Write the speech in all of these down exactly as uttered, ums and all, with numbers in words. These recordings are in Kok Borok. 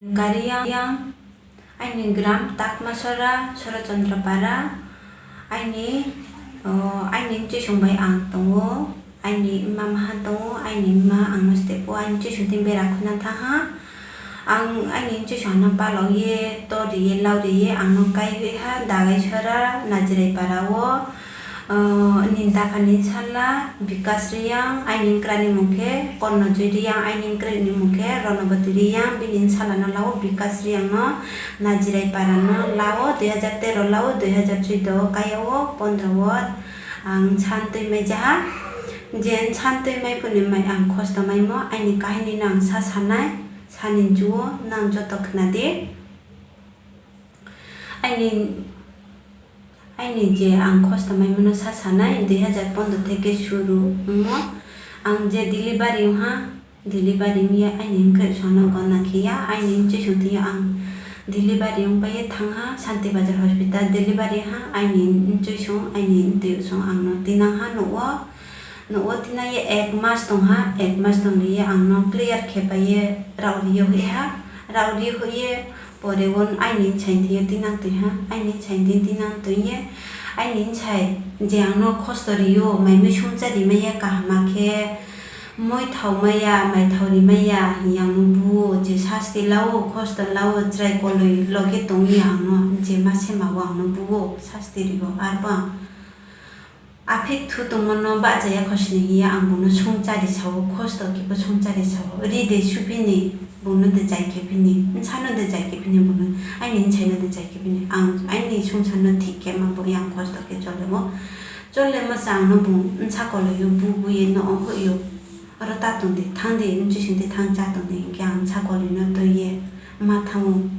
Gari yang, yang, aini gram Takmasora, Sorochandra Para, aini, o, aini bwswsong bai ang tongo, aini mma maha tongo, aini mma angno step o aini bwswsong twi bera khuna thang ha. Ang aini bwswsong no palok ye, tor ri ye, lau ri ye, ang no kai hui ha, Dagai Sora, Najirai Para o, ah, Ninta Phani Sala, Bikas Riyang, aini wngkra ni mung khe, Korno Joy Riyang, aini wngkra ni mung khe, Ronobati Riyang, bini sala no lao, Bikas Riyang no, Najirai Para no lao, dui hajar tero lao, dui hajar chuddo o kai o, pondro o, ang san twi mai jaha, je san twi mai phone mai ang khosto mai mo, aini kahini no ang sa sanai. Sani juo nang joto khna di. Aini, aini je ang khosto mai mano sa sanai, dui hajar pondro theke suru wngmo. Ang je delivery wngha, delivery wngya aini wngkhe sono gonna khiya, aini bwswsong twiya ang delivery wngpaiye thangha Santi Bazar hospital delivery ha, aini bwswsong, aini twiyo song ang no tinang ha nugo. Nugo tinai ye ek mas tong ha, ek mas tong ri ye ang no clear khe pai ye rao ri ye hui ha, rao ri hui ye pore o aini bwsai thwi ye tinang twi ha, aini bwsai thwi tinang twi ye aini bwsai je ang no khosto ri o, mai mui songcha ri mai ya kaham ma khe, moi thao mai ya, mai thao ri mai ya, hing ye ang no bu o, je sasti la o, khosto la o, chwrai koloi loge tong ya ang no, je ma se ma o ang no bu o, sasti ri o, arbo ang. Aphik thu tongmano bahchaya khosni hiya ang bono songchari sao, khosto khe bo songchari sao. Ri de supini, bono de jai khe phini, bwsano de jai khe phini bono, aini bwsaino de jai khe phini. Ang aini songcharno thik khe ma bo yang khosto khe cholemo. Cholemo sa angno bo bwsa koloio bu bu ye no ongkhoio. Oro ta tong di, thang di, bwswsong di thang cha tong di, hinkhe ang bwsa koloino twi ye ma thango.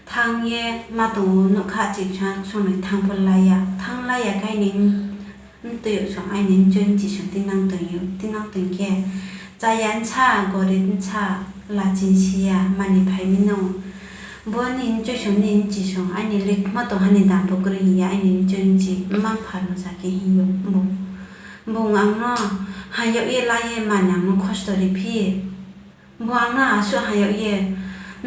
Thang ye ma tongo, nokha chiksa sonoi thang pho laiya. Thang laiya khe aini mtwi song aini mchwi mchi song tinang tongyo. Tinang tong khe chaya nsa, gorib nsa, lachin siya, mani phai mino. Bo ni mchwi song ni mchi song aini likma tong hani dam pho kwrwi hiya aini mchwi mchi mang pharno sa khe hinyo bo. Bo ang no hayok ye lai ye mani ang no khosto ri phi. Bo ang no aswk hayok ye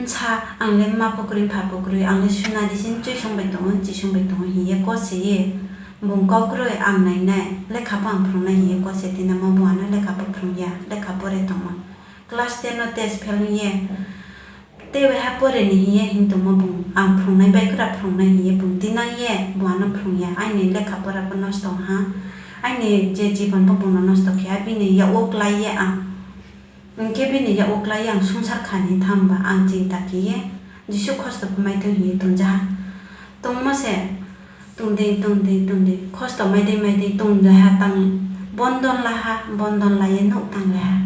nsa, ang le ma pho kwrwi, pha pho kwrwi, ang le suna di sin chui song bai tongo, chi song bai tongo, hiye kose ye. Bo kok kwrwi ang nai nai, lekha pho ang phwrwng nai hiye kose, tini mo bo ano lekha pho phwrwng ya, lekha pore tongma. Class ten no test fail wng ye, tei bai ha pore ni hiye hin tongma bo ang phwrwng nai bai kwra phwrwng nai hiye bo tinang ye, bo ano phwrwng ya, aini lekha pora pho nosto wng ha, aini je jibon pho bo no nosto khe ha, bini yak wo klai ye ang. Hinkhe bini yak wo klai ang songchar khani thangba ang chinta khiye Jisu khosto pho maithok hinwi tongjaha. Tongma se tongdi, tongdi, tongdi, khosto maidi, maidi tongjaha tang bondon laha, bondon laiye nuk tang laha.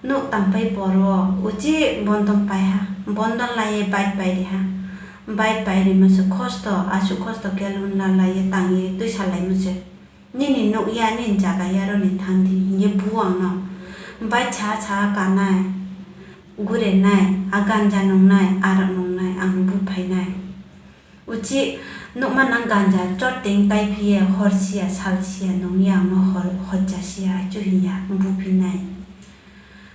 Nuk tang pai poro uchi bondon paiha, bondon laiye bike pai riha. Bike pai rima se khosto, aswk khosto khe lun la laiye tangye twisa laima se. Nini nuk ya, nini jaga ya roni thang di, hinye bu ang no. Bai cha cha kanai, gure nai, a ganja nung nai, arok nung nai, ang no bu phai nai. Uchi nukma nang ganja chot teng tai phiye, hor siya, sal siya, nung ya ang no hor, hojja siya, chu hinya, bu phi nai.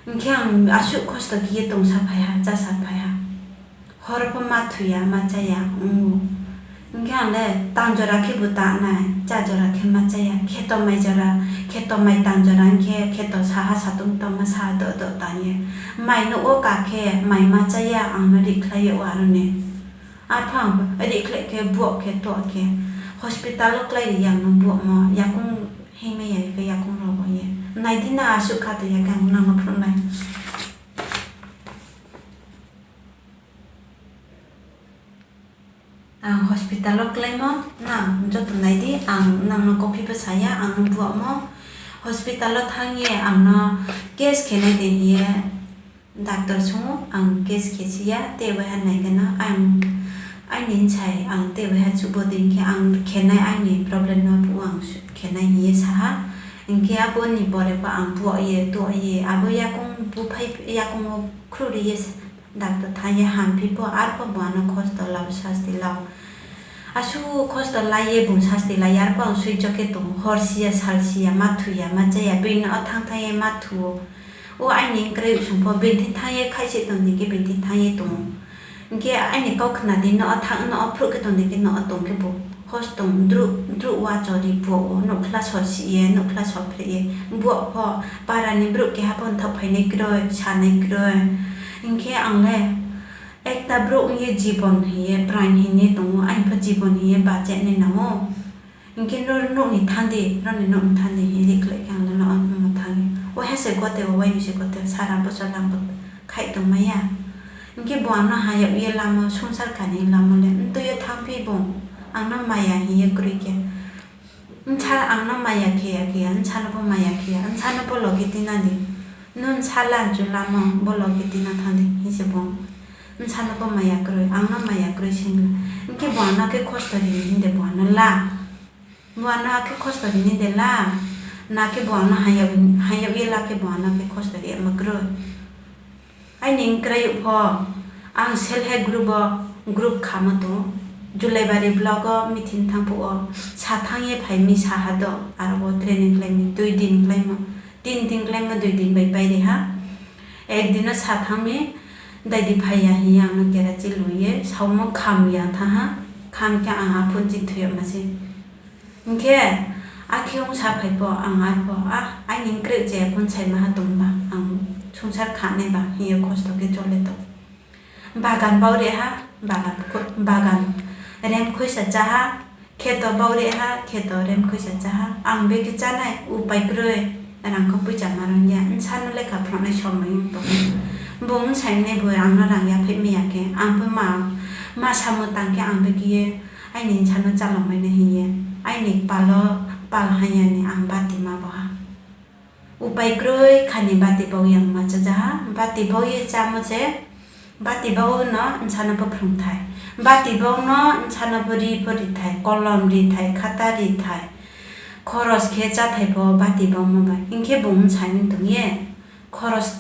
Hinkhe ang aswk khosto khiye tongsa phaiha, chasa phaiha. Hor pho ma thuya, ma chaya, wngo. Hinkhe ang le tang jora khe bo ta nai, cha jora khe ma chaya, kheto mai jora, kheto mai tang jora hinkhe kheto saha satung tongma saha doh doh tang ye. Mai nugo ka khe mai ma chaya, ang no rih khlai o aroni. Arpho ang rih khlai khe buak khe toh khe hospital o klai ri ang no buak mo, yakung himai ya khe yakung rogo ye. Nai di na aswk kha to ya khe ang nang no phunuk nai. Ang hospital o klaimo, nang joto nai di, ang nang no kophi bwsa ya, ang no buak mo. Hospital o thang ye ang no case khe nai de hiye doctor sungo, ang case khe si ya, tei bai ha nai gana, ang aini bwsai ang tei bai ha chubo de hinkhe ang khe nai aini problem no bu ang su-, khe nai hiye saha. Hinkhe abo ni pore bo ang buak ye, tuak ye, abo yakung buphai, yakung o khru ri ye sa-, Doctor thang ye hamphi pho, arpho bo ano khosto lao, sasti lao. Aswk khosto lai ye bung sasti lai ye, arpho ang swijok khe tongo. Hor siya, sal siya, ma thuya, ma chaya, bini o thang thang ye ma thuo. O aini wngkwrwi song pho, bini thing thang ye khaise tong di khe bini thing thang ye tongo. Hinkhe aini kok khna di, no thang, no phruh khe tong di, khe no tong khe bo hos tong, druk, druk wa chori bo o, no khla sor si ye, no khla sor phre ye, bo pho para ni bruk keha pho thok phainai kroi, sanai kroi. Hinkhe ang le ekta bruk wng ye jibon hiye, pran hiye tongo, aini pho jibon hiye bacha nai nango. Hinkhe nor nokni thandi, nokni nokni thandi hinwi ri khlai khe ang nono omo thangwi. O he se gote o, waini se gote, sara bwsa lambo khai tongmaya. Hinkhe bo ano hayok ye lama, swngchar kani lama le, ntwi o thangphi bo, ang no maya hiye kwrwi khe. Nsa ang no maya khe ya khe ya, nsa no bo maya khe ya, nsa no bo logi tinani. Nwng sala chu lama, bo logi tina thangdi, hinse bo. Nsa no bo maya kwrwi, ang no maya kwrwi sengla. Hinkhe bo ano khe khosto rini hinde bo ano la. Bo ano khe khosto rini de la. Na khe bo ano hayok, hayok ye la khe bo ano khe khosto ri ma kwrwi. Aini wngkwrwi pho, ang self help group o group khama tongo. Julaibari block o meeting thangphuo, sa thang ye phai mi saha do, aro bo training khlai mi, dui din khlai ma, tin din khlai ma, dui din bai pai ri ha. Ek din o sa thang mi, dai di phai ya hi ang no kerachi lui ye, sao mo kham ya tha ha, kham khe ang aphun chik thuyok ma se. Hinkhe, akhe wng sa phai pho, ang ar pho, ah, aini wngkwrwi chaya phone sai maha tong ba, ang swngchar kha nai ba, hiyo khosto khe chole to. Bagan bau re ha, bagan kho-, bagan rem khuisa cha ha, kheto bau re ha, kheto rem khuisa cha ha, ang beki chanai, upai kwrwi, rang kho puisa ma rwngya, wng sano lekha phunuknai somoi wng tongo. Bo wng sai nai bo ang no rang ya phai maya khe, ang pho ma, ma samo tang khe ang beki ye, Aini wng sano chalok mani hiye, aini palo pal hanyani ang bati ma boha. Upai kwrwi khani bati bau yang ma chajaha, bati bau ye chamo che, bati bau no wng sano pho phrwngthai, bati bau no wng sano pho ri pho rithai, kolom rithai, khata rithai, khoros khe chathai pho bati bau ma bai, hinkhe bo wng sai wng tong ye. Khoros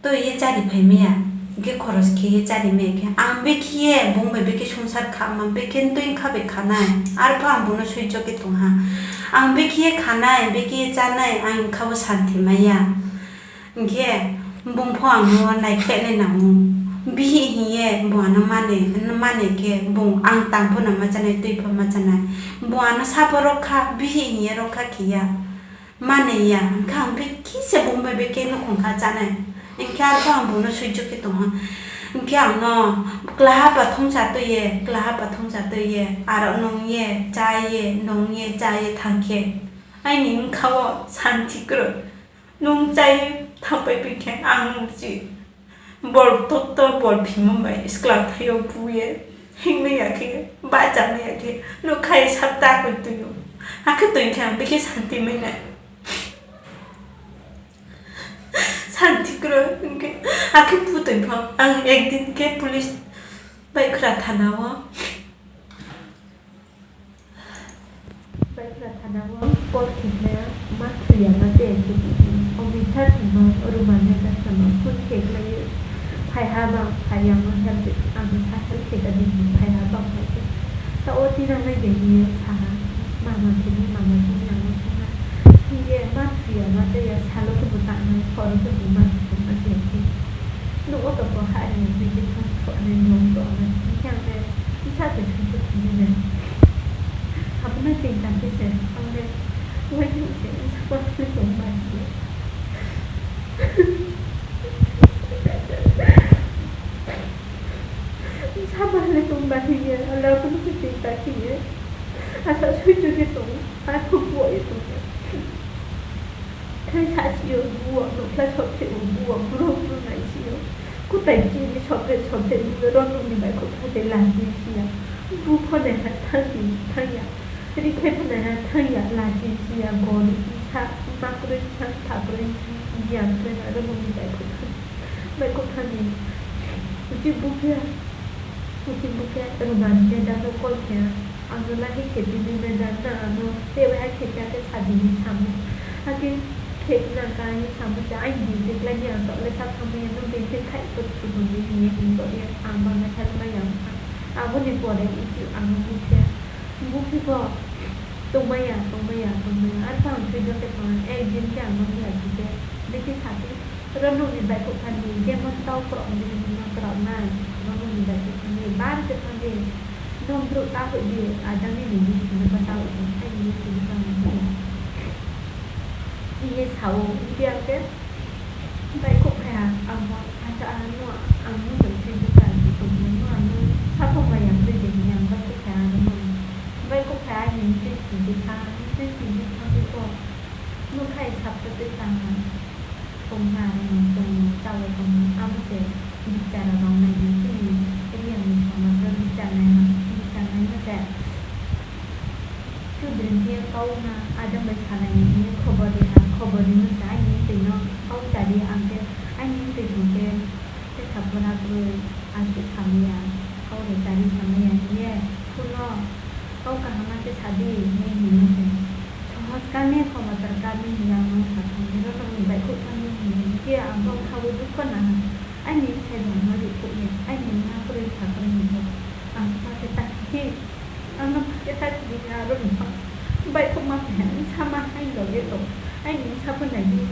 twi ye chari phai maya, hinkhe khoros khe ye chari maya khe ang bekhe ye bung bai bekhe swngchar kha ma, bekhe twi kha bai kha nai, arpho ang bono suijo khe tong ha. Ang bekhe ye kha nai, bekhe ye cha nai, ang kha bo santi maya. Hinkhe bung pho ang no nai khlai nai nango. Bihih hiye bo ano mane, mane khe bung ang tang pho no ma cha nai, twi pho ma cha nai. Bo ano sabo rok kha, bihih hiye rok kha khiya. Manwi ya, hwnkhe ang bikhe se bung bai bikhe nukhung kha chanai. Hinkhe arpho ang bungno suijo khe tongha. Hinkhe ang no klaha pathung cha twi ye, klaha pathung cha twi ye, aro nung ye, cha ye, nung ye, cha ye thang khe. Aini wngkha o santi kwrwi. Nung cha ye thang pai bikhe ang nung si. Bol tokto bol phimo bai skla thaio buye hingmaya khe bachama ya khe no khai sapta koi tuyo. Hakhe twi khe ang bikhe santi mai nai. Santi kwrwi hwnkhe hakhe butwi phang ang ekdin khe police bai khwra thana o. Baikra thana o call khe khe ma thwiya ma tei khe khe. O mitha thwima o rwmani gana ma phone khe khlai phai ha ba phai ya ma help ang sa help khe ka di phai ha ba phai khe. Ta o tina nai de ni sa ha mama khe ni mama khe ni ang sa ha. Ye ma thwiya ma tei ya salo khe bo ta nai horo khe bo ma thwi ma tei khe. Nugo toko hai ni bini thang thok nai nong to nai khe ang nai. Isa se thang thok ni nai. Aboni tinta khe se ang nai. Wai ni se isa ko thli tong ba ni. Isa ba thli tong ba ni ye. Ala aboni tinta khe ye. Asa sui tu ke tong. Ai ko bo ye tong. Thai sa sio buo, nokla sophe o buo, buro buro nai sio. Kutai chini sophe sophe buo, ronok ni bai kok thai lahi sia. Bu phone ha thang di thang ya. Ri khai phone ha thang ya lahi sia. Gol sa makroi thang thakroi giyan thang ronok ni bai kok thang. Bai kok thang di. Uchi bu khe, uchi bu khe, ruman ne da no kol khe. Ano lahi khe bini madam na ano tei bai hai khe khe ake sadi ni samo. Ake khe na ka ni samo cha ai ni de kla ni ang to le sa thang ya no bini khai to tu ni ni ni to ya ang ba na thang ba ya. Abo ni pore uchi ang bu khe bu khe bo tong ba ya tong ba ya tong ba ya ar bang thui do khe tong ek din khe ang no ya khe bini sadi. Oro nokni baikhuktani jemon tau kwrwngni hwnma kwrwngna, oro nokni baikhuktani Tepande, nong bro ta hoi di, ajang ni nini sini pa ta hoi di, ai ni sini pa nang di. Iye sao, iye ake, bai kok kaya, amo, acha ano, amo bai sini pa di, kok mo, ano, sabo maya, bro di, yang bai kok kaya, ano, bai kok kaya, ni sini sini pa, ni sini sini pa, kok. Nukhai sakto tei tangha tongma rwngmung tongmung chawi tongmung abo se bichara rok naidi chini Riya ni somaj o bichar naima bichar naima se sudri hiya kau na ajang bai salai ni hiya khobor ri ha khobor ri masa aini twi no kau chari ang khe aini twi thong khe. Tei sakbo na kwrwi, ang se samaya, kau rwchari samaya hiye, phuno, kau kaham ma se sadi, hinwi hino se. Sohoj kami, komotar kami hinwi ang no sa thangwi, norokni bai kok thangwi hinwi, hiye ang bokha bai dukho naha. Aini bwsai rok no rikhuya, aini wngma kwrwi sa kwrwi hinwi, ang ma se ta hi, ang no ma se ta hi, aro ni bai kok ma phaia, wngsa ma hai loge to, aini wngsa pho nai di.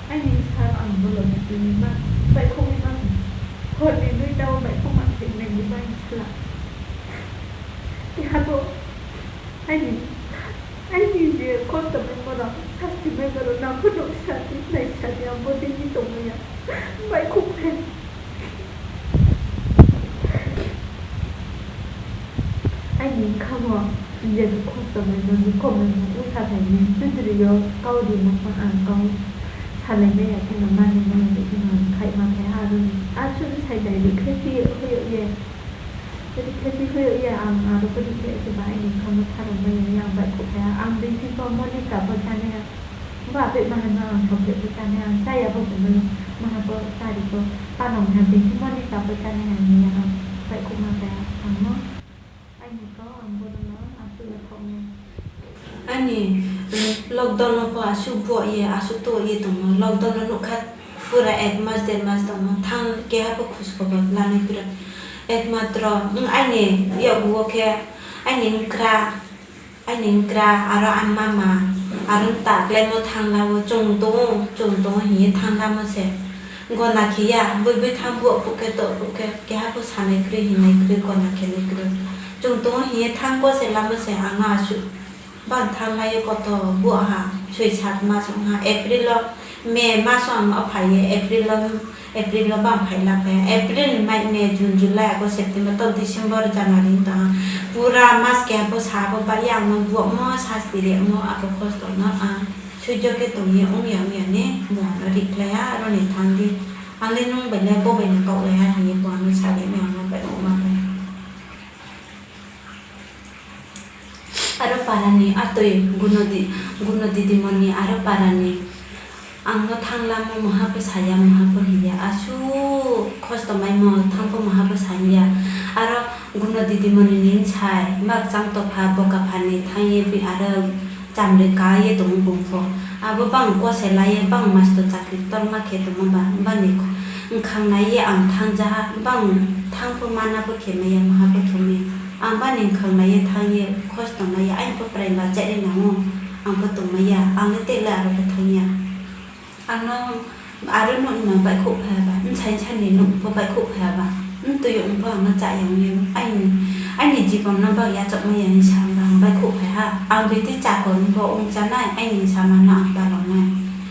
Aini wngsa ang bolong tini ma, bai khogwi ma, hor ni dui ta o bai khogma thik nai ni bai sala. Keha bo aini, aini je kosto mai borok, sasti mai borok, nang pho nung sati, nai sati, ang bo tini tongmaya, bai khogkhe. Aini wngkha bo, je dukho somai no dukho mano wngkha khaini, chudri o kau rimani ang kau salai maya kheno mani maya bai kheno ang khai ma khe aro ni. Aswk sai dai rikhe si hoyo ye, rikhe si hoyo ye ang aro bo rikhe se ba aini wngkha ma tharwk maya ni ang bai khuk khe ang bini bo moni kabo chani. Ba apik ma hwnwi ang chocolate bo chani ang chaya bo hwnwi ma bo chari bo panong ha bini moni kabo chani ang ya ang bai khuk ma kaya ang no aini kau ang bono no aswk ya khok nai. Ani lockdown no bo aswk bo ye aswk to ye tongmo lockdown no nukha pura ek mas der mas tongmo thang keha bo khusko bo lanai pura ekmatro aini yago khe aini wngkra. Aini wngkra aro ang mama aro ta khlaimo thangla o chwng tongo chwng tongo hinwi thangla mo se gona khiya bui bui thang buo phukhe to phukhe keha bo sanai kwrwi hinai kwrwi gona khelai kwrwi chwng tongo hinwi thang ko se lamo se ang no aswk ban thang lai o koto buo ha soi sat mas wng ha April o May mas o ang o phai ye April o. April o bang phai la khe, April, May, May, June, July, August, September, to December, January wng tong ha. Pura mas keha bo sa bo bai ya, ang no buak mo, sasti ri mo, abo kosto no ang suijo khe tong ye, wng ya, wng ya ni, buang no ri khlai ha, aro ni thang di. Ang le nung bai le bo bai no kok lai ha, hinwi buang no sa le, ang no bai ma bai. Aro parani atwi Guno di-, Guno didimoni aro parani ang no thang lamo muha bo saya, muha bo hiya, aswk khosto maimo thang bo muha bo sanya. Aro Guno didimoni ni sai bak chang tokha boka phani thang ye bi aro chamrwi ka ye tongo bung pho. Abo bang kose lai ye bang masto chakri torma khe tongma ba, bani wngkhang nai ye ang thang ja ha, bang thang pho mana bo khe maya, muha bo khe maya. Ang bani wngkhang nai ye thang ye, khosto nai ye, aini pho prai ba chari nango, ang pho tong maya, ang le tei le aro bo thang ya. Ang no aro no wngma baihkhouh phai ya ba, bwsai sani no wng pho baihkhouh phai ya ba, wng twi wng pho ang no cha ya wng ya, aini, aini jibon no bak yachak maya hinwi sa wng baihkhouh phai ha. Ang bini chakor wng bo wng chanai, aini sama no ang ta long nai.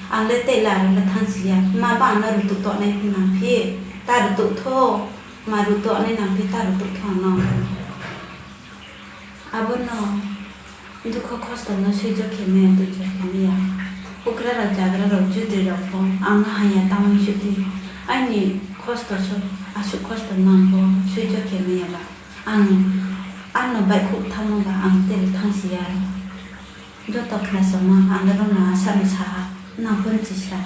Ang le tei le aro le thang si ya, ma ba ang no rutuk tongnai phano nang phi, ta rutuk tho. Maru to ani nang phi taro tokha no. Abono dukho khosto no suijo khe maya, duijo khe maya. Bukrarok chagrarok judri rok bo ang no haya tamni sudi. Aini khosto so aswk khosto no ang bo suijo khe maya ba. Ang ano baikhuk thangma ba ang tei thangsi ya. Joto khna sama ang rok no asano saha nang phone chisa.